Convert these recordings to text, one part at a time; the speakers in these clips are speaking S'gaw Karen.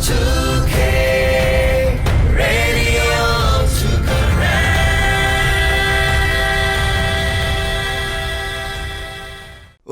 အိ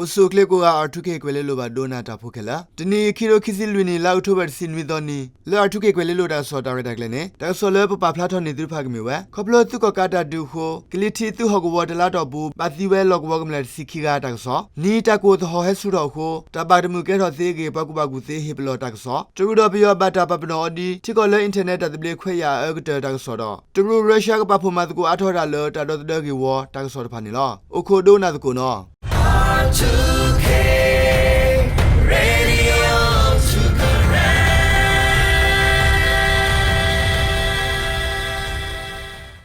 ၣ်ဆူၣ်အိၣ်ချ့ကိးဂၤ R two K ကွဲၤလ့လိၤဘၣ်ဒိနၤတၢ်ဖိခဲလၢာ်, တနံၤအံၤ ခံကထိခံဆံလွံၢ်နံၣ် လါအီးကထိဘၢၣ် တဆံနွံသီနံၤ လၢ R two K ကွဲၤလ့လိၤတၢ်ကစီၣ်တၢ်ရဲၣ်တၢ်ကျဲၤန့ၣ် တၢ်ကစီၣ်လၢပပာ်ဖျါထီၣ်န့ၢ်သုတဖၣ်ကမ့ၢ်ဝဲ ခီဖျိသုးကီၣ်ကးတၢ်ဒုးအဃိ ကလံၤထံးသုးဟီၣ်ကဝီၤတလါတီၢ်ပူၤ ဘၣ်သံဝဲလီၢ်ကဝီၤကမျၢၢ်တဆံခံဂၤတၢ်ကစီၣ်, နံၤတၢ်ကိၢ်သဟီၣ်ဟဲဆူၣ်ထီၣ်အဃိ တၢ်ဘၣ်တမုာ်ကဲထီၣ်သ့အဂ့ၢ် ပှၤကူၣ်ဘၣ်ကူၣ်သ့ဟ့ၣ်ပလီၢ်တၢ်ကစီၣ်, တရူးဒီးပယီၤဘၣ်တၢ်ပာ်ပနီၣ်အီၤဒ် ထံကီၢ်လၢ internet တၢ်သဘျ့ခွဲးယာ်အအၢကတၢၢ်တၢ်ကစီၣ်ဒီး တရူး Russia ကပာ်ဖှိၣ်မၤသကိးအါထီၣ်တၢ်လၢတၢ်ဒီသဒၢဂ့ၢ်ဝီတၢ်ကစီၣ်တဖၣ်န့ၣ်လီၤ. အိၣ်ခိးဒိကနၣ်သကိးနီၤ.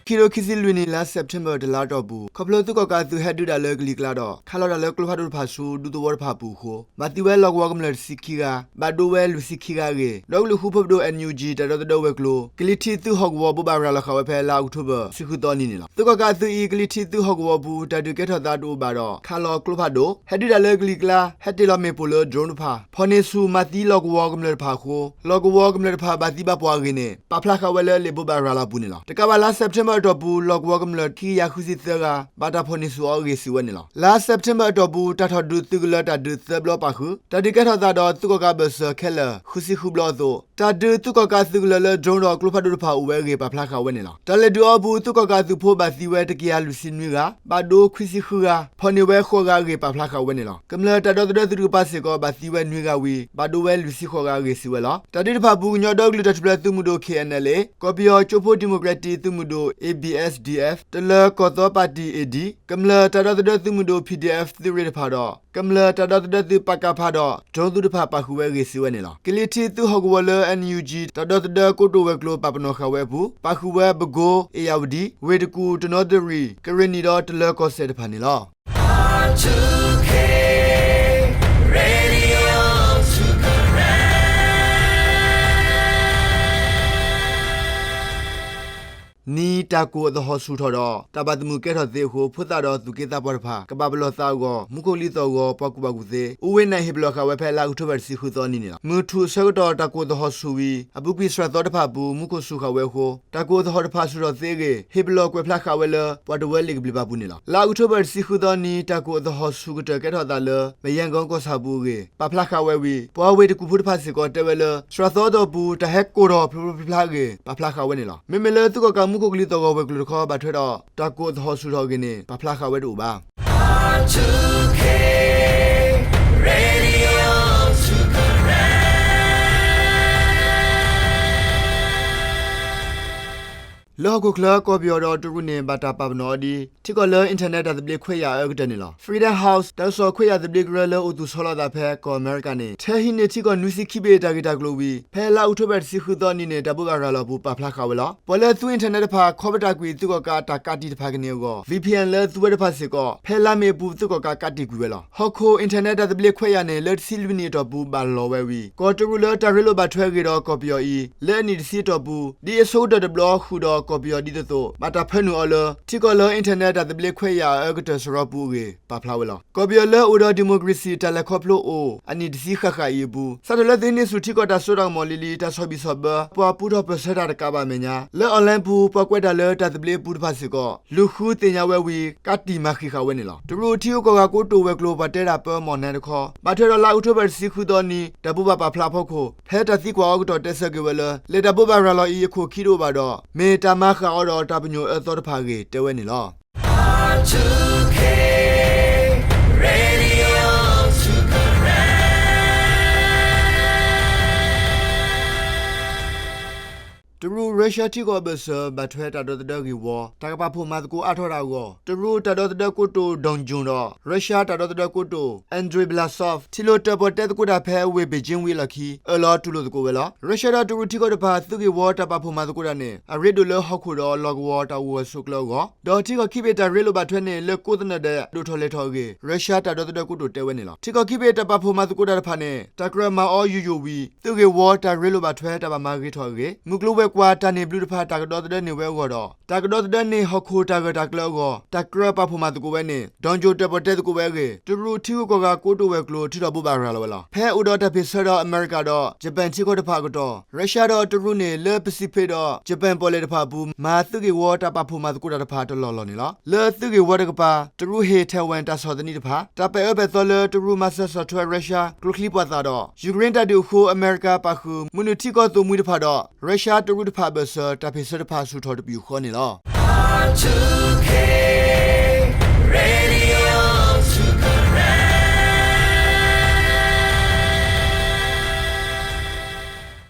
ခံကထိခံဆံလွံၢ်နံၣ် လါ September တလါတီၢ်ပူၤ ခီဖျိသုးကီၣ်ကးအသုးဟဲဒုးတၢ်လၢကလံၤကျါဒီး ခးလီၤတၢ်လၢကျိဖးဒိၣ်တဖၣ်ဆူ ဒူသဝီတဖၣ်အပူၤအဃိ ဘၣ်သံဝဲလီၢ်ကဝီၤကမျၢၢ်တဆံခံဂၤ, ဘၣ်ဒိဝဲလွံၢ်ဆံခံဂၤအဂ့ၢ် ဒီကလုာ်ဃူဖိးပဒိၣ် NUG တၢ်ဒီသဒၢဝဲၤကျိၤ ကလံၤထံးသုးဟီၣ်ကဝီၤ ဘိးဘၣ်ရၤလီၤဃာ်ဝဲဖဲလါအီးကထိဘၢၣ် တဆံဃုသီနံၤန့ၣ်လီၤ. သုးကီၣ်ကးအသုးအံၤ ကလံၤထံးသုးဟီၣ်ကဝီၤပူၤ တၢ်ဒုးကဲထီၣ်သးတအိၣ်ဘၣ်ဒီး ခးလီၤကျိဖးဒိၣ်, ဟဲဒုးတၢ်လၢကလံၤကျါ, ဟဲတ့ၢ်လီၤမ့ၣ်ပိၢ်လၢ drone တဖၣ်, ဖီၣ်န့ၢ်ဆူၣ်မၤသံလီၢ်ကဝီၤကမျၢၢ်တဖၣ်အဃိ လီၢ်ကဝီၤကမျၢၢ်တဖၣ်ဘၣ်သံဘၣ်ပှၢ်အဂ့ၢ်န့ၣ် ပာ်ဖျါဃာ်ဝဲလၢလံာ်ဘိးဘၣ်ရၤလီၤအပူၤန့ၣ်လီၤ. တကးဘၣ်လါ September အတီၢ်ပူၤ လီၢ်ကဝီၤကမျၢၢ်ခံကယၤဃုဆံသၢဂၤ ဘၣ်တၢ်ဖီၣ်န့ၢ်ဆူၣ်အီၤအဂ့ၢ်စံးဝဲန့ၣ်လီၤ. လါ September အတီၢ်ပူၤ တၢ်ထီၣ်ဒုးသုးကလၢၤတၢ်ဒုးသၢဘျီပာ်ဃုာ် တၢ်ဒုးကဲထီၣ်သးဒီးသုးကီၣ်ကးဘၢၣ်စၢၤခဲလၢာ် ဃုဆံဃုဘျီအသိး တၢ်ဒုးသုးကီၣ်ကးသုးကလၢၤလၢ drone ဒီးကျိဖးဒိၣ်တဖၣ်အိၣ်ဝဲအဂ့ၢ် ပာ်ဖျါဃာ်ဝဲန့ၣ်လီၤ. တၢ်လဲၤဒုးအီၤအပူၤ သုးကီၣ်ကးအသုးဖိဘၣ်သံဝဲတကယၤလွံၢ်ဆံနွံဂၤ, ဘၣ်ဒိခွံဆံဃုဂၤ, ဖီၣ်န့ၢ်ဝဲဃိးဂၤအဂ့ၢ် ပာ်ဖျါဃာ်ဝဲန့ၣ်လီၤ. ကမျၢၢ်တၢ်ဒီသဒၢသုးတကပၤစ့ၢ်ကီး ဘၣ်သံဝဲနွံဂၤဝံၤ ဘၣ်ဒိဝဲလွံၢ်ဆံဃိးဂၤအဂ့ၢ် စံးဝဲလီၤ. တၢ်ဒုးတဖၣ်အပူၤ ကညီဒီကလုာ်တၢ်ထူၣ်ဖျဲးသုးမုၢ်ဒိၣ် K N L A, ကီၢ်ပယီၤကၠိဖိဒံၣ်မိၣ်ကရ့းတံၣ်သုးမုၢ်ဒိၣ် A B S D F, တလၢၤကီၢ်သီပၣ်တံၣ် A D, ကမျၢၢ်တၢ်ဒီသဒၢသုးမုၢ်ဒိၣ် P D F သုးရ့ၣ်တဖၣ်ဒီး ကမျၢၢ်တၢ်ဒီသဒၢသုး ပကဖ ဒီး drone သုးတဖၣ်ပာ်ဃုာ်ဝဲအဂ့ၢ် စံးဝဲန့ၣ်လီၤ. ကလံၤထံးသုးဟီၣ်ကဝီၤလၢ N U G တၢ်ဒီသဒၢကိတိာ်ဝဲၤကျိၤ ပာ်ပနီၣ်ဃာ်ဝဲအပူၤ ပာ်ဃုာ်ဝဲ ပဲခူး, အ့ၣ်ယၣ်ဝတံ, ဝ့ၢ်တကူၣ်, တနီသရံၣ်, ကရ့ၣ်နံၣ်ဒီးတလၢၤကီၢ်စဲၣ်တဖၣ်န့ၣ်လီၤ. နံၤတၢ်ကိၢ်အသဟီၣ်ဆူၣ်ထီၣ်ဒီး တၢ်ဘၣ်သမုာ်ကဲထီၣ်သ့အဃိ ဖိသၣ်ဒီးသူၣ်က့သးပှၢ်တဖၣ် ကဘၣ်ပလီၢ်သးအဂီၢ် မူခိၣ်ကလံၤသီၣ်ဂီၤ ပှၤကူၣ်ဘၣ်ကူၣ်သ့ အူဝ့နၢ် ဟ့ၣ်ပလီၢ်ဃာ်ဝဲဖဲလါအီးကထိဘၢၣ် တဆံဃုသီနံၤန့ၣ်လီၤ. မုၢ်ထူၣ်အဆၢကတီၢ် တၢ်ကိၢ်သဟီၣ်ဆူၣ်ဝံၤ အပူၤကွံာ်စှၤသီတဖၣ်အပူၤ မူခိၣ်ဆူၣ်ဃာ်ဝဲအဃိ တၢ်ကိၢ်အသဟီၣ်တဖၣ်ဆူၣ်ထီၣ်သ့အဂ့ၢ် ဟ့ၣ်ပလီၢ်ကွဲးဖျါဃာ်ဝဲလၢ ပှၤတဝၢလ့ၣ်ကဘျံးပာ်ပူၤန့ၣ်လီၤ. လါအီးကထိဘၢၣ် တဆံဃုသီနံၤ တၢ်ကိၢ်အသဟီၣ်ဆူၣ်ကတၢၢ်ကဲထီၣ်သးလၢ မယၣ်ကီကီၢ်ဆၣ်အပူၤအဂ့ၢ် ပာ်ဖျါဃာ်ဝဲဝံၤ ပှၤဝ့ၢ်တကူၣ်ဖိတဖၣ်စ့ၢ်ကီးတဲဝဲလၢ စှၤသီအတီၢ်ပူၤ တၢ်ဟဲကိၢ်ထီၣ်ဖျိဖျိဖျါဖျါအဂ့ၢ် ပာ်ဖျါဃာ်ဝဲန့ၣ်လီၤ. မ့မ့ၢ်လၢသုးကီၣ်ကးမူခိၣ်ကလံၤသီၣ်ဂီၤ ဝဲၤကျိၤတခီ ဘၣ်ထွဲဒီး တၢ်ကိၢ်အသဟီၣ်ဆူၣ်ထီၣ်အဂ့ၢ်န့ၣ် ပာ်ဖျါဃာ်ဝဲတအိၣ်ဘၣ်. လၢဟီၣ်ခိၣ်ချၢ ကီၢ်ပယီၤဒီးတရူးန့ၣ် ဘၣ်တၢ်ပာ်ပနီၣ်အီၤဒ် ထံကီၢ်လၢ internet တၢ်သဘျ့ခွဲးယာ်အအၢကတၢၢ်န့ၣ်လီၤ. Freedom House တၢ်ကစီၣ်ခွဲးယာ်သဘျ့ကရၢလၢအိၣ်သူၣ်ဆီလီၤအသးဖဲကီၢ်အမဲရကၤန့ၣ် ထဲဟံးန့ၢ်ထံကီၢ်နွံဆံခံဘ့ၣ်တၢ်ဂ့ၢ်တၢ်ကျိၤဝံၤ ဖဲလါအီးကထိဘၢၣ် တဆံဃုသီနံၤန့ၣ် တၢ်ဘိးဘၣ်ရၤလီၤအပူၤ ပာ်ဖျါဃာ်ဝဲလီၤ. ပှၤလၢသူ internet တဖၣ် ခီပတာ်ကွံာ်သုးကီၣ်ကးတၢ်ကးတံာ်တဖၣ်ကန့ၢ်အဂီၢ် V P N လၢသူဝဲတဖၣ်စ့ၢ်ကီး ဖဲလါမ့ၤအပူၤ သုးကီၣ်ကးကးတံာ်ကွံာ်ဝဲလီၤ. ဟီၣ်ခိၣ် internet တၢ်သဘျ့ခွဲးယာ်န့ၣ် လၢတဆံလွံၢ်နံၣ်အတီၢ်ပူၤ ဘၣ်လီၤဝဲဝံၤ ကီၢ်တရူးလၢတၢ်ရ့လိာ်ဘၣ်ထွဲအဂ့ၢ်ဒီးကီၢ်ပယီၤအံၤ လၢအနံၣ်တဆံအတီၢ်ပူၤ ဒ်အဆိကတၢၢ်တဘျီဃုာ်ဒီးကီၢ်ပယီၤဒ်သိးသိး ဘၣ်တၢ်ဖၢနုာ်အီၤလၢ ထံကီၢ်လၢ internet တၢ်သဘျ့ခွဲးယာ်အအၢကတၢၢ်စရီပူၤအဂ့ၢ် ပာ်ဖျါဝဲလီၤ. ကီၢ်ပယီၤလၢအိၣ်ဒီး democracy တၢ်လဲၤခီဖျိအိၣ် အနံၣ်တဆံဃၣ်ဃၣ်အံၤအပူၤ စးထီၣ်လၢသုးဟံးန့ၢ်ဆူၣ်ထံကီၢ်တၢ်စိတၢ်ကမီၤလံၤလံၤ တၢ်ဆီၣ်ဘံၣ်ဆီၣ်ဘၢ ပှၤပူထီၣ်ပၢၢ်ဆၢတၢ်တကးဘၣ်အမဲာ်ညါ လၢ online ပူၤ ပှၤကွဲးတၢ်လၢတၢ်သဘျ့အပူၤတဖၣ်စ့ၢ်ကီး လူၤဃုသ့ၣ်ညါဝဲဝံၤ ကးတံာ်မၤဃံးဃာ်ဝဲန့ၣ်လီၤ. တရူးထံဂုၤကီၢ်ဂၤကိတိာ်ဝဲၤကျိၤ ပှၤတဲတၢ်ပၢမီၢ်နၢၤတခီ ဘၣ်ထွဲဒီးလါအီးကထိဘၢၣ် တဆံဃုသီနံၤ တၢ်ဘိးဘၣ်ပာ်ဖျါအဖီခိၣ် ဖဲတၢ်သံကွၢ်အီၤအကတီၢ်တဲဆၢက့ၤဝဲလၢ လံာ်တၢ်ဘိးဘၣ်ရၤလီၤအံၤ အခိၣ်ခံတအိၣ်ဘၣ်ဒီး မ့ၢ်တၢ်မၤဃၣ်အီၤဒီးတၢ်ပညိၣ်အၢသီတဖၣ်အဂ့ၢ် တဲဝဲန့ၣ်လီၤ. တရူး Russia ထံကီၢ်အဘၢၣ်စၢၤ ဘၣ်ထွဲတၢ်ဒီသဒၢဂ့ၢ်ဝီ တၢ်ကပာ်ဖှိၣ်မၤသကိးအါထီၣ်တၢ်အဂီၢ် တရူးတၢ်ဒီသဒၢကိတိာ် Dong Jun ဒီး Russia တၢ်ဒီသဒၢကိတိာ် Andriy Blasov ထံၣ်လိာ်တၢၣ်ပီၣ်တဲသကိးတၢ်ဖဲဝ့ၢ် Beijing ဝံၤအလီၢ်ခံ အၢၣ်လီၤတူၢ်လိာ်သကိးဝဲလီၤ. Russia ဒီးတရူးထံကီၢ်တဖၣ် သုးဂ့ၢ်ဝီတၢ်ပာ်ဖှိၣ်မၤသကိးတၢ်န့ၣ် အရ့ဒိၣ်လၢဟီၣ်ခိၣ်ဒီးလီၢ်ကဝီၤတၢ်အိၣ်ဂၢၢ်ဆိးကျၢၤအဂီၢ် ဒီးထံကီၢ်ခံဘ့ၣ်တၢ်ရ့လိာ်ဘၣ်ထွဲန့ၣ် လၢကိးသနၢၣ်ဒဲး ဒိၣ်ထီၣ်လဲၢ်ထီၣ်အဂ့ၢ် Russia တၢ်ဒီသဒၢကိတိာ်တဲဝဲန့ၣ်လီၤ. ထံကီၢ်ခံဘ့ၣ်တၢ်ပာ်ဖှိၣ်မၤသကိးတၢ်တဖၣ်န့ၣ် တၢ်ကြၢးမၤအီၤယိာ်ယိာ်ဝံၤ သုးဂ့ၢ်ဝီတၢ်ရ့လိာ်ဘၣ်ထွဲတၢ်ဘၣ်မၤဂ့ၤထီၣ်အဂ့ၢ် မုၢ်ကျိၤဝဲၤ ကွၢ်တၢ်န့ၣ်ဘျုးတဖၣ် တၢ်ကဒီသဒၢန့ၢ်ဝဲအဂီၢ်ဒီး တၢ်ကဒီသဒၢန့ၢ်ဟီၣ်ခိၣ်တၢ်ဂၢၢ်တၢ်ကျၢၤအဂီၢ် တၢ်ကြၢးပာ်ဖှိၣ်မၤသကိးဝဲန့ၣ် ဒီကၠိၣ်တဲာ်ပီၣ်တဲသကိးဝဲအဂ့ၢ် တရူးထံဂုၤကီၢ်ဂၤကိတိာ်ဝဲၤကျိၤ ထုးထီၣ်ဘိးဘၣ်ရၤလီၤဝဲလီၤ. ဖဲအိၣ်ဒီးတၢ်ဖ့ၣ်ဆၢဒီးအမဲရကၤဒီး ယပၣ်ထံကီၢ်တဖၣ်အကတီၢ် ရၢရှါဒီးတရူးန့ၣ် လၢပစံးဖ့ဒီး ယပၣ်ပီၣ်လဲၣ်တဖၣ်အပူၤ မၤသုးဂ့ၢ်ဝီတၢ်ပာ်ဖှိၣ်မၤသကိးတၢ်တဖၣ်တလီၢ်လီၢ်န့ၣ်လီၤ. လၢသုးဂ့ၢ်ဝီတကပၤ တရူးဟ့ၣ်ထဲၣ်ဝဲၣ်တၢ်ဆီၣ်သနံးတဖၣ်, တၢ်ပဲာ်အၢပဲာ်သီလၢတရူးမၤစၢၤဆီၣ်ထွဲရၢရှါ ကျိချံပှာ်သၣ်ဒီး ယူၤကရ့တၢ်ဒုးအဃိ အမဲရကၤပာ်ဃုာ် မုၢ်နုာ်ထံကီၢ်သိၣ်မှံတဖၣ်ဒီး ရၢရှါတရူးတဖၣ်အဘၢၣ်စၢၤ တၢ်ဖ့ၣ်ဆၢတဖၣ်ဆူၣ်ထီၣ်တပယူာ်ဃီန့ၣ်လီၤ.